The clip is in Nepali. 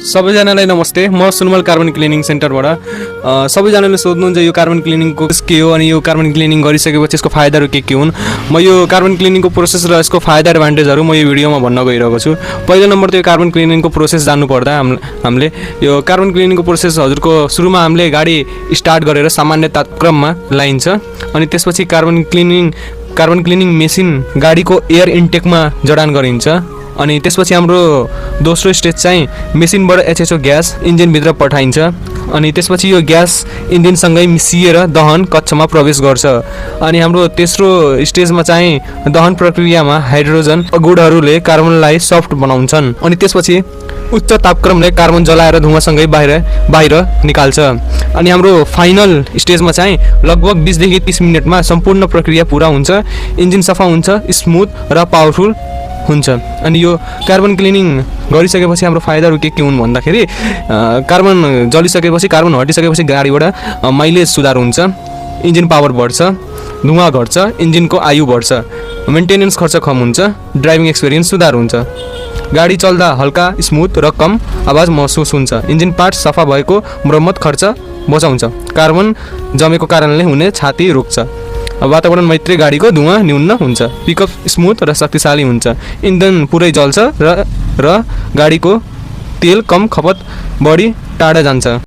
सबैजनालाई नमस्ते। म सुनमल कार्बन क्लिनिङ सेन्टरबाट। सबैजनाले सोध्नुहुन्छ यो कार्बन क्लिनिङको के हो अनि यो कार्बन क्लिनिङ गरिसकेपछि यसको फाइदाहरू के हुन्। म यो कार्बन क्लिनिङको प्रोसेस र यसको फाइदा एडभान्टेजहरू म यो भिडियोमा भन्न गइरहेको छु। पहिलो नम्बर त यो कार्बन क्लिनिङको प्रोसेस जान्नुपर्दा हामीले यो कार्बन क्लिनिङको प्रोसेस हजुरको सुरुमा हामीले गाडी स्टार्ट गरेर सामान्य तापक्रममा लाइन्छ अनि त्यसपछि कार्बन क्लिनिङ मेसिन गाडीको एयर इन्टेकमा जडान गरिन्छ अनि त्यसपछि हाम्रो दोस्रो स्टेज चाहिँ मेसिनबाट एचएचओ ग्यास इन्जिनभित्र पठाइन्छ अनि त्यसपछि यो ग्यास इन्जिनसँगै मिसिएर दहन कक्षमा प्रवेश गर्छ अनि हाम्रो तेस्रो स्टेजमा चाहिँ दहन प्रक्रियामा हाइड्रोजन गुणहरूले कार्बनलाई सफ्ट बनाउँछन् अनि त्यसपछि उच्च तापक्रमले कार्बन जलाएर धुवासँगै बाहिर निकाल्छ अनि हाम्रो फाइनल स्टेजमा चाहिँ लगभग 20 देखि 30 मिनेटमा सम्पूर्ण प्रक्रिया पुरा हुन्छ, इन्जिन सफा हुन्छ, स्मुथ र पावरफुल हुन्छ। अनि यो कार्बन क्लिनिङ गरिसकेपछि हाम्रो फाइदाहरू के हुन् भन्दाखेरि कार्बन जलिसकेपछि कार्बन हटिसकेपछि गाडीबाट माइलेज सुधार हुन्छ, इन्जिन पावर बढ्छ, धुवा घट्छ, इन्जिनको आयु बढ्छ, मेन्टेनेन्स खर्च कम हुन्छ, ड्राइभिङ एक्सपिरियन्स सुधार हुन्छ, गाडी चल्दा हल्का स्मुथ र कम आवाज महसुस हुन्छ, इन्जिन पार्ट सफा भएको मर्मत खर्च बचाउँछ, कार्बन जमेको कारणले हुने क्षति रोक्छ, वातावरण मैत्री गाडीको धुवा न्यून हुन्छ, पिकअप स्मुथ र शक्तिशाली हुन्छ, इन्धन पुरै जल्छ र गाडीको तेल कम खपत बढी टाढा जान्छ।